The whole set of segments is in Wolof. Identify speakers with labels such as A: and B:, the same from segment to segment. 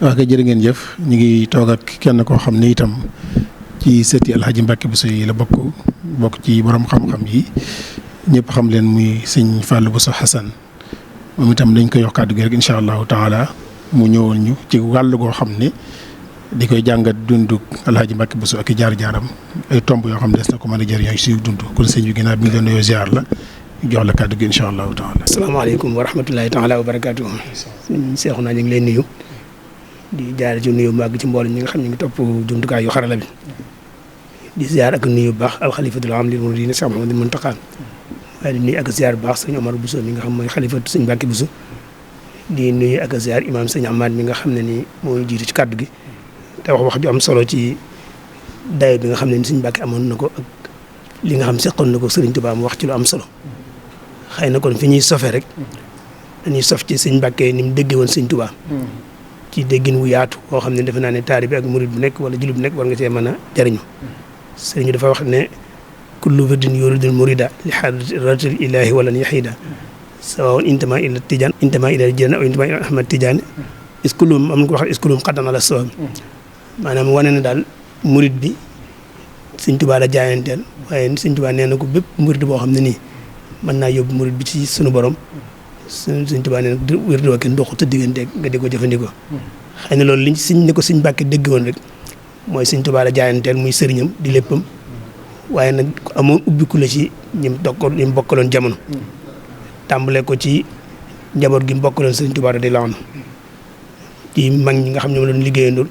A: waaw kay jërë ngeen jëf ñu ngi toog ak kenn koo xam ne itam ci sëti Alhaji Mbacke Bousso yi la bokk ci borom xam-xam yi ñëpp xam leen muy sëñ Fallou Bousso Hassane moom itam dañ koy wax kàddu gi rek incha allahu taala mu ñëwoon ñu ci wàll goo xam ne di koy jàngat dundu Alhaji Mbacke Bousso ak i jaar-jaaram ay tomb yoo xam ne des na ko mën a jëriñoo si dund kon sëñ bi ginnaaw bi ñu leen nuyoo ziar la jox la kàddu gi incha allahu taala.
B: asalaamaaleykum wa rahmatulahi taala wa barakaatu. Seexu naa ñu ngi leen nuyu di jaar ci nuyu màgg ci mboolem ñi nga xam ne ñu ngi topp jumtukaay yu xarala bi di ziar ak nuyu bu baax alxalifatul aam lil muridiin Cheikh Mouhamadou Mountakha waaye di nuyu ak ziar bu baax sëñ Omar Bousso mi nga xam mooy xalifatu sëñ Mbacke Bousso di nuyu ak ziar imaam sëñ Amad mi nga xam ne nii mooy jiitu ci kàddu gi te wax ju am solo ci dayo bi nga xam ne ni sëñ Mbacke amoon na ko ak li nga xam seqoon na ko Sëriñ Tuubaa mu wax ci lu am solo xëy na kon fi ñuy sofee rek dañuy sof ci sëñ Mbacke ni mu déggee woon sëñ Tuubaa ci déggin wu yaatu boo xam ne defe naa ne taalibe ak murid bu nekk wala jullit bu nekk war nga cee mën a jariñu sëriñ bi dafa wax ne kullu wirdin yuridul murida li hadratil ilahi walan yahida sawaun intama ila Tijaan intama ila Jilaan aw intama ila Ahmad Tijaan iskulum am na ko wax iskulum xaddan ala sawab maanaam wane na daal murid bi sëñ Tuubaa la jaayanteel waaye sëñ Tuubaa nee na ko bépp murid boo xam ne nii mën naa yóbbu murid bi ci sunu borom sëñ Tuubaa nee na wér doo kenn doxu te diggante nga di ko jëfandikoo xëy na loolu liñ siñ ne ko sëñ Mbàkke dégg woon rek mooy sëñ Tuubaa la jaayanteel muy sëriñam di léppam waaye nag amoon ubbiku la ci ñim bokkaloon jamono tàmbale ko ci njaboot gi mu bokkaloon sëñ Tuubaa di lawoon ci mag ñi nga xam ne ñoom la doon liggéeyandool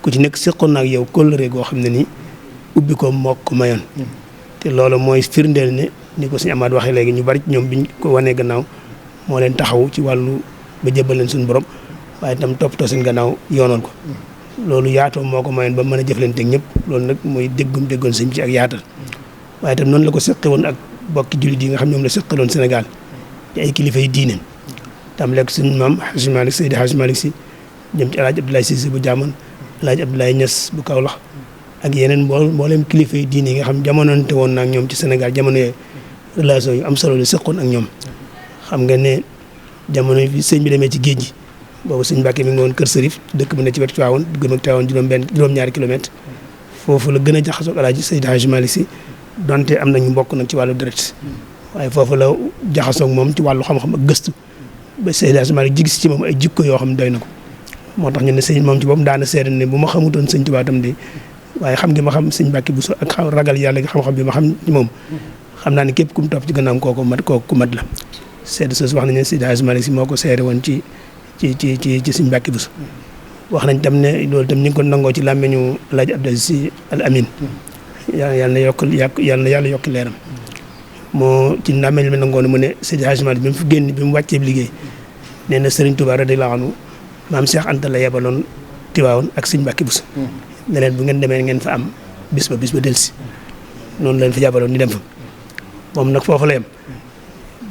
B: ku ci nekk seqoon na ak yow kóllëre goo xam ne nii ubbi ko moo ko mayoon te loolu mooy firndeel ne ni ko sëñ Amaat waxee léegi ñu bari ñoom biñ ko wanee gannaaw moo leen taxaw ci wàllu ba jëbal leen suñu borom waaye itam toppatoo seen gannaaw yoonoon ko loolu yaatoo moo ko mayoon ba mën a jëflanteeg ñëpp loolu nag mooy déggoon sëñ bi ci ak yaatal waaye itam noonu la ko seqe woon ak bokki jullit yi nga xam ñoom la seqaloon Sénégal di ay kilifa yi diine tam lekk suñu maam Hadj Malick Seydi Hadj Malick Sy jëm ci El Hadj Abdoulaye Cissé bu Jaaman El Hadj Abdoulaye Niass bu Kaolack ak yeneen mboolem kilifa yi diine yi nga xam jamonoonte woon na ak ñoom ci Sénégal jamono yooyu relation yu am solo la seqoon ak ñoom xam nga ne jamono bi sëñ bi demee ci géej gi boobu sëñ Mbàkke mi ngi woon Kër Sërif dëkk bu ne ci wetu Tiwaawan gëm ak Tiwaawan juróom-ñaari kilomètre foofu la gën a jaxasoo ak El Hadj Seydi Hadj Malick Sy donte am nañu mbokk nag ci wàllu deret waaye foofu la jaxasoo ak moom ci wàllu xam-xam ak gëstu ba Seydi Hadj Malick ji gis ci moom ay jikko yoo xam ne doy na ko moo tax ñu ne sëñ moom ci boppam daana seede ne bu ma xamutoon sëñ Tuubaa tam de waaye xam gi ma xam sëñ Mbàkke Bousso ak ragal yàlla gi xam-xam bi ma xam ci moom xam naa ne képp ku mu topp ci gànnaam kooku ku mat la seede soosu wax nañ ne Seydi Hadj Malick Sy moo ko seede woon ci sëñ Mbàkke Bousso wax nañ tam ne loolu tam ñu ngi ko nangoo ci làmmeñu El Hadj Abdou Sy Al Amin yàlla na yàlla yokk leeram moo ci làmmeñ bi nangoo ne mu ne Seydi Hadj Malick bi mu fi génn bi mu wàccee liggéey nee na Serigne Touba radiyallahu anhu maam Cheikh Anta la yebaloon Tiwaawoon ak sëñ Mbàkke Bousso ne leen bu ngeen demee ngeen fa am bis ba delsi noonu leen fa yebaloon ñu dem fa moom nag foofu la yem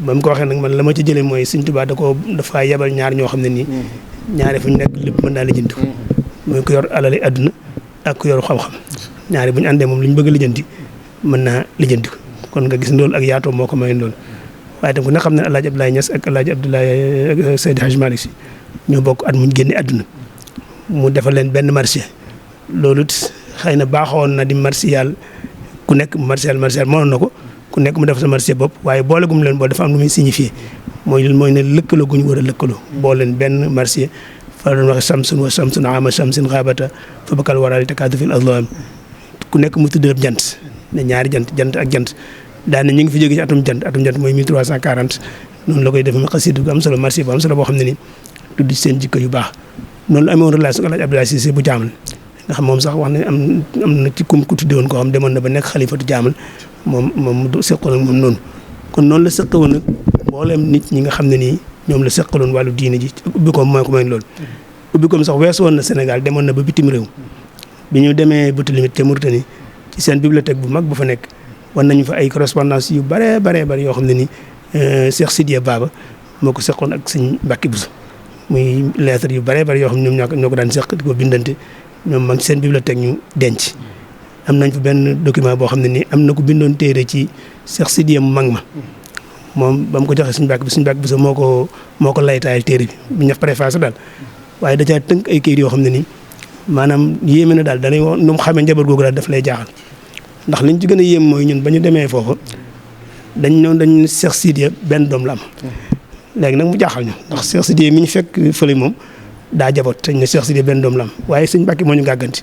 B: ba mu ko waxee nag man la ma ci jëlee mooy sëñ Tuubaa dafa yebal ñaar ñoo xam ne nii ñaari fu ñu nekk lépp mën naa lijjanti ko mooy ku yor alali àdduna ak ku yor xam-xam ñaari bu ñu àndee moom li ñu bëgg a lijjanti mën naa lijjanti ko kon nga gis loolu ak yaatoo moo ko mayoon loolu waaye tam ku ne xam ne El Hadj Abdoulaye Niass ak El Hadj Abdoulaye Seydi Hadj Malick Sy ñoo bokk at muñ génne àdduna mu defal leen benn marché loolu xëy na baaxoon na di martial ku nekk martial mënoon na ko ku nekk mu def sa marché bopp waaye boole gum leen boole dafa am lu muy signifié mooy ne lëkkaloo gu ñu war a lëkkaloo boole leen benn marché fa doon waxe samsun wa samsun ama samsin xaabata fa bakal waral takaatu fil azlam ku nekk mu tudd jant ne ñaari jant ak jant daane ñu ngi fi jóge ci atum jant mooy 1340 noonu la koy def mu xasidu gu am solo marché bu am solo boo xam ne ni tudd seen jikko yu baax noonu la amoon relation ak El Hadj Abdoulaye Cissé bu Jaamal nga xam moom sax wax ne am na ci ku tudde woon koo xam demoon na ba nekk xalifatu Jaamal moom mu seqoon ak moom noonu kon noonu la seqawoon nag mboolem nit ñi nga xam ne nii ñoom la seqaloon wàllu diine ji ubbi koom mooy ko may loolu ubbi koom sax weesu woon na Sénégal demoon na ba bitim réew bi ñu demee Boutilimit te Mauritanie ci seen bibliothèque bu mag bu fa nekk wan nañu fa ay correspondance yu bare yoo xam ne ni Cheikh Sidiya Baba moo ko seqoon ak sëñ Mbàkke Bousso muy lettre yu bare yoo xam ne ñoom ñoo ko daan seq di ko bindante ñoom mag seen bibliothèque ñu denc am nañ fa benn document boo xam ne nii am na ko bindoon téere ci Cheikh Sidiya mu mag ma moom ba mu ko joxee suñu Mbàkke Bousso moo ko laytaayal téere bi bu ñu def préface daal waaye da caa tënk ay kayit yoo xam ne nii maanaam yéeme na daal danay nu mu xamee njaboot googu daal daf lay jaaxal ndax liñ ci gën a yéem mooy ñun ba ñu demee foofu dañ Cheikh Sidiya benn doom la am léegi nag mu jaaxal ñu ndax Cheikh Sidiya mi ñu fekk fële moom daa jaboot te ñu ne Cheikh Sidiya benn doom la am waaye sëñ Mbàkke moo ñu gàgganti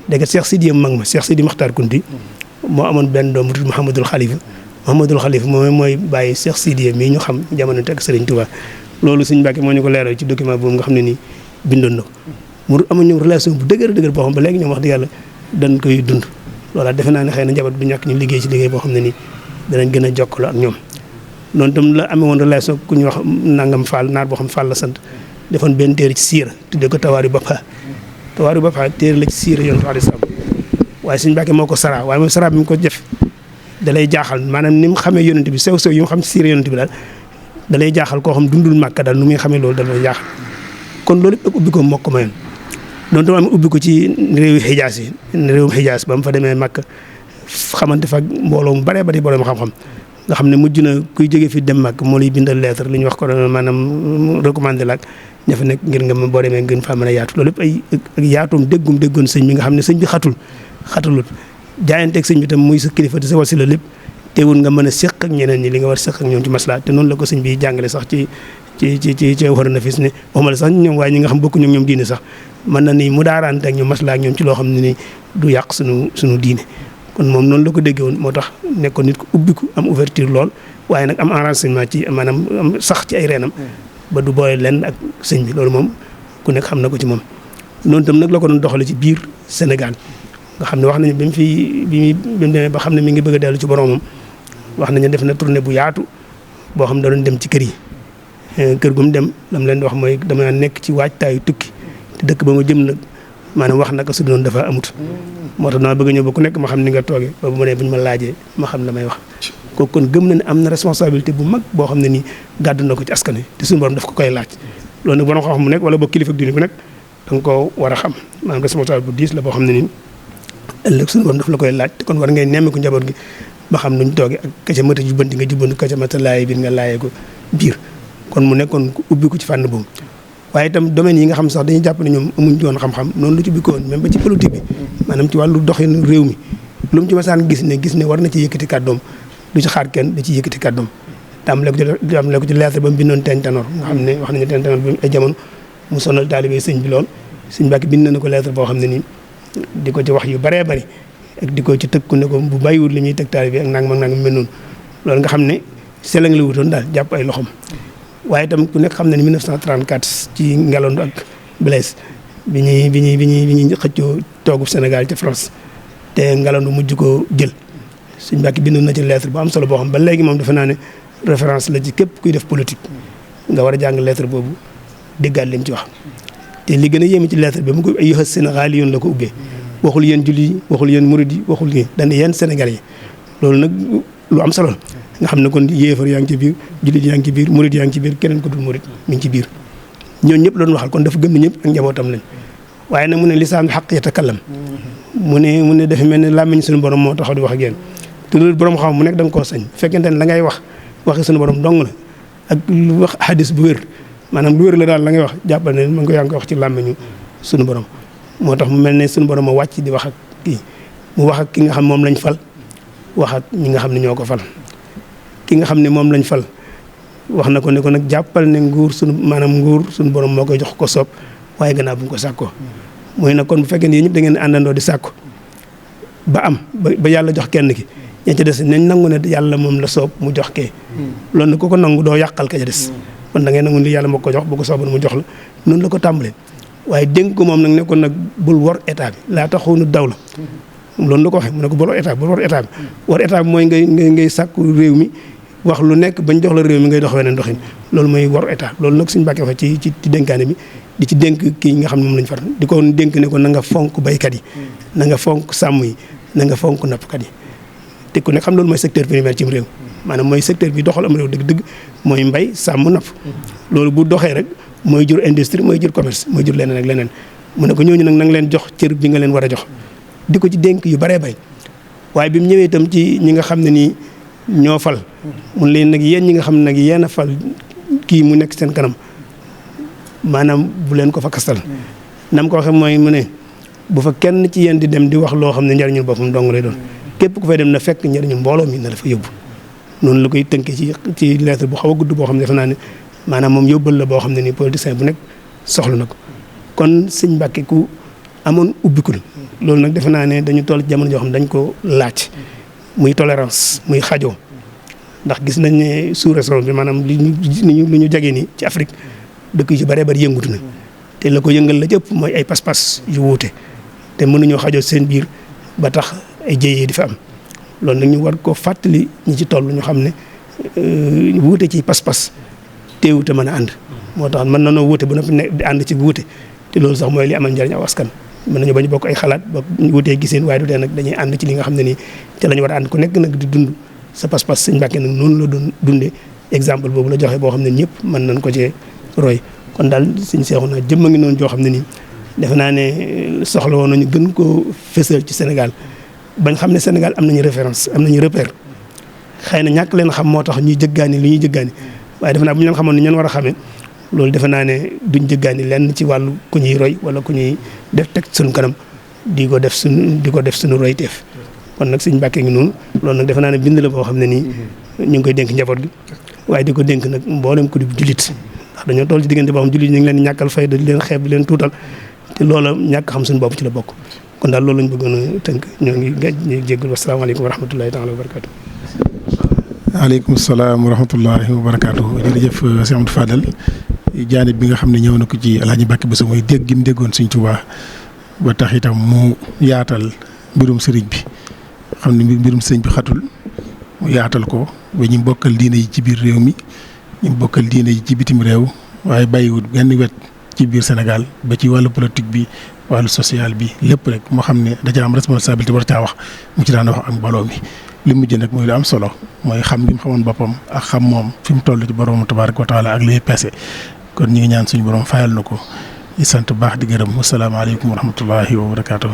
B: dégg nga Cheikh Sidiya mag ma Cheikh Sidi Maxtaar Kunti moo amoon benn doom bu tudd Mouhamadul Khalifa mooy bàyyi Cheikh Sidiya mii ñu xam jamono teg Serigne Touba loolu sëñ Mbàkke moo ñu ko leeral ci document boobu nga xam ne nii bindoon na ko mu amuñu relation bu dëgër boo xam ba léegi ñoom wax dëgg yàlla dañ koy dund loola defe naa ne xëy na njaboot du ñàkk ñu liggéey ci liggéey boo xam ne nii danañ gën a jokkaloo ak ñoom noonu tam la amee woon relation ku ñuy wax nangam Fall naar boo xam Fall la sant defoon benn téere ci siira tuddee ko Tawaari Bappa téere la ci siira yoon alayhi salaam waaye sëñ Mbàkke moo ko sara waaye moom sara bi mu ko def da lay jaaxal maanaam ni mu xamee yonent bi sew yi mu xam ci siira yonent bi daal da lay jaaxal koo xam dundul Màkka daal nu muy xamee loolu da lay jaaxal kon loolu ak ubbi ko moo ko mayoon doon tam am ubbi ko ci réewum Xijaas ba mu fa demee Màkka xamante fa mbooloo mu baree bari borom xam-xam nga xam ne mujj na kuy jógee fi dem Màkka moo lay bindal lettre li ñu wax ko maanaam recommandé la ak ña fa nekk ngir nga boo demee ngeen faa mën a yaatu loolu lépp ay ak yaatoom déggoon sëñ bi nga xam ne sëñ bi xatulut jaayanteeg sëñ bi tam muy sa kilifa te sa wasila lépp teewul nga mën a séq ak ñeneen ñi li nga war a séq ak ñoom ci maslaa te noonu la ko sëñ bi jàngale sax ci war na fis ne waxuma la sax ñoom waaye ñi nga xam bokku ñoom diine sax mën na ni mu daarante ak ñoom maslaa ak ñoom ci loo xam ne ni du yàq suñu diine kon moom noonu la ko déggee woon moo tax nekkoon nit ko ubbiku am ouverture lool waaye nag am enracinement ci maanaam am sax ci ay reenam ba du boole lenn ak sëñ bi loolu moom ku nekk xam na ko ci moom noonu tam nag la ko doon doxale ci biir Sénégal nga xam ne wax nañu bi mu demee ba xam ne mi ngi bëgg a dellu ci boromam wax nañu def na tournée bu yaatu boo xam ne da doon dem ci kër yi kër gu mu dem lam leen di wax mooy dama nekk ci waajtaayu tukki te dëkk ba ma jëm nag maanaam wax naka su doon dafa amut moo tax dama bëgg ñëw ba ku nekk ma xam ni nga toogee ba bu ma nee bu ñu ma laajee ma xam la may wax kooku kon gëm na ne am na responsabilité bu mag boo xam ne nii gàddu na ko ci askan wi te suñu borom daf ko koy laaj loolu nag borom xam mu nekk wala boo kilifa diine bu nekk da nga koo war a xam maanaam responsabilité bu diis la boo xam ne nii ëllëg suñu borom daf la koy laaj te kon war ngay nemmeeku njaboot gi ba xam nuñ toogee ak ka ca mata jubbanti nga jubbanti ka ca mata laaye biir nga laayee ko biir kon mu nekkoon ubbi ko ci fànn boobu waaye itam domaine yi nga xam sax dañuy jàpp ne ñoom amuñ ci woon xam-xam noonu lu ci ubbi ko woon même ba ci politique bi maanaam ci wàllu doxin réew mi lu mu ci masaan gis ne war na ci yëkkati kàddoom du ci xaar kenn da ci yëkkati kàddoom tàmbale ko ci lettre ba mu bindoon Teeñ Tanoor nga xam ne wax nañu Teeñ Tanoor bi ay jamono mu sonal taalibe sëñ bi lool sëñ Mbàkke bind na ko lettre boo xam ne nii di ko ci wax yu bëree bëri ak di ko ci tëkku ne ko bu bàyyiwul li ñuy teg taalibe ak nangam mel noonu loolu nga xam ne selang la wutoon daal jàpp ay loxom waaye itam ku nekk xam ne ni 1934 ci Ngalandu ak Blaise bi ñuy xëccoo toogu Sénégal ci France te Ngalandu mujj ko jël sëñ Mbàkke bindoon na ci lettre bu am solo boo xam ba léegi moom defe naa ne référence la ci képp kuy def politique nga war a jàng lettre boobu déggaat lim ci wax te li gën a yéeme ci lettre bi mu ko ay yëxas Sénégal yoon la ko ubbee waxul yéen julli yi waxul yéen murid yi waxul yéen dañ yéen Sénégalais yi loolu nag lu am solo nga xam ne kon yéefar yaa ngi ci biir jullit yaa ngi ci biir murid yaa ngi ci biir keneen ko dul murid mi ngi ci biir ñooñu ñëpp la doon waxal kon dafa gëm ne ñëpp ak njabootam lañ waaye nag mu ne lisaan xaq yatakallam mu ne dafa mel ne làmmiñ suñu borom moo taxaw di wax ak yéen te loolu borom xam mu nekk da nga koo sañ fekkente ne la ngay waxi suñu borom dong la ak lu wax hadis bu wér maanaam lu wér la daal la ngay wax jàppal ne ma ngi ko yaa ngi ko wax ci làmmiñu suñu borom moo tax mu mel ne suñu borom a wàcc di wax ak kii mu wax ak ki nga xam moom lañ fal wax ak ñi nga xam ne ñoo ko fal ki nga xam ne moom lañ fal wax na ko ne ko nag jàppal ne nguur suñu borom moo koy jox ko soob waaye gannaaw bu ñu ko sàkkoo mooy nag kon bu fekkee ne yéen ñëpp da ngeen àndandoo di sàkku ba am ba yàlla jox kenn ki ña ca des nañ nangu ne yàlla moom la soob mu jox kee loolu nag ku ko nangu doo yàqal ka ca des kon da ngay nangu li yàlla moo ko jox bu ko sooboon mu jox la noonu la ko tàmbalee waaye dénk ko moom nag ne ko nag bul wor état bi laa taxoonu daw la loolu la ko waxee mu ne ko bul wor état bi war état bi mooy ngay sàkku réew mi wax lu nekk bañ jox la réew mi ngay dox weneen doxin loolu mooy wor état loolu nag suñu Mbàkke wax ci dénkaane bi di ci dénk kii nga xam ne moom lañ far di ko dénk ne ko na nga fonk baykat yi na nga fonk sàmm yi na nga fonk nappkat yi te ku nekk xam loolu mooy secteur primaire ci réew maanaam mooy secteur bi doxal am réew dëgg-dëgg mooy mbay sàmm napp loolu bu doxee rek mooy jur industrie mooy jur commerce mooy jur leneen ak leneen mu ne ko ñooñu nag na nga leen jox cër bi nga leen war a jox di ko ci dénk yu baree bay waaye bi mu ñëwee itam ci ñi nga xam ne nii ñoo fal mun leen nag yéen ñi nga xam ne nag yéen a fal kii mu nekk seen kanam maanaam bu leen ko fa kastal nam ko waxee mooy mu ne bu fa kenn ci yéen di dem di wax loo xam ne njariñul boppam dong lay doon képp ku fay dem na fekk njariñul mbooloo mi na la fa yóbbu noonu la koy tënkee ci lettre bu xaw a gudd boo xam ne defe naa ne maanaam moom yóbbal la boo xam ne nii politicien bu nekk soxla na ko kon sëñ Mbàkke ku amoon ubbiku la loolu nag defe naa ne dañu toll jamono joo xam ne dañ ko laaj muy tolérance muy xajoo ndax gis nañ ne sous-région bi maanaam lu ñu jagee nii ci Afrique dëkk yu ci bëree bëri yëngutu na te la ko yëngal la jëpp mooy ay pas-pas yu wuute te mënuñoo xajoo seen biir ba tax ay jéyee di fa am loolu nag ñu war ko fàttali ñi ci toll ñu xam ne wuute ci pas-pas teewute mën a ànd moo tax mën na noo wuute ba noppi ne di ànd ci wuute te loolu sax mooy li amal njariñ aw askan mën nañu bañ bokk ay xalaat ba wuutee giseen waaye du tee nag dañuy ànd ci li nga xam ne nii ca la ñu war a ànd ku nekk nag di dund sa pas-pas sëñ Mbàkke nag noonu la doon dundee exemple boobu la joxe boo xam ne ñëpp mën nañ ko cee roy kon daal sëñ Seexuna jëmm a ngi noonu joo xam ne nii defe naa ne soxla woon nañu gën koo fësal ci Sénégal bañ xam ne Sénégal am nañu référence am nañu repère xëy na ñàkk leen xam moo tax ñuy jëggaani li ñuy jëggaani waaye defe naa bu ñu leen xamoon ni ñeen war a xamee loolu defe naa ne duñ jëggaani lenn ci wàllu ku ñuy roy wala ku ñuy def teg suñu kanam di ko def suñu royteef kon nag sëñ Mbàkke ngi noonu loolu nag defe naa ne bind la boo xam ne nii ñu ngi koy dénk njaboot gi waaye di ko dénk nag mboolem ku di jullit ndax dañoo toll ci diggante boo xam jullit ñu ngi leen di ñàkkal fayda di leen xeeb di leen tuutal te loola ñàkk xam suñu bopp ci la bokk kon daal loolu lañ bëggoon a tënk ñoo ngi jéggul wasalaamaaleykum wa rahmatullahi taala wa barakatu
A: waaleykum salaam wa rahmatullahi wa barakaatu jërëjëf Cheikh Amadou Fadal jaanib bi nga xam ne ñëw na ko ci Alaaji Mbàkke Buso mooy dégg gi mu déggoon Sëñ Tuubaa ba tax itam mu yaatal mbirum sëriñ bi xam ne mbirum sëriñ bi xatul mu yaatal ko ba ñu bokkal diine yi ci biir réew mi ñu bokkal diine yi ci bitim réew waaye bàyyiwut benn wet ci biir Sénégal ba ci wàllu politique bi wàllu social bi lépp rek moo xam ne da ca am responsabilité war caa wax mu ci daan wax ak mbooloo mi. li mujj nag mooy lu am solo mooy xam li mu xamoon boppam ak xam moom fi mu toll ci borom tabaaraka wa taala ak liy peese kon ñu ngi ñaan suñu borom fayal na ko di sant baax di gërëm wasalaamaaleykum wa rahmatullahi wa barakaatu.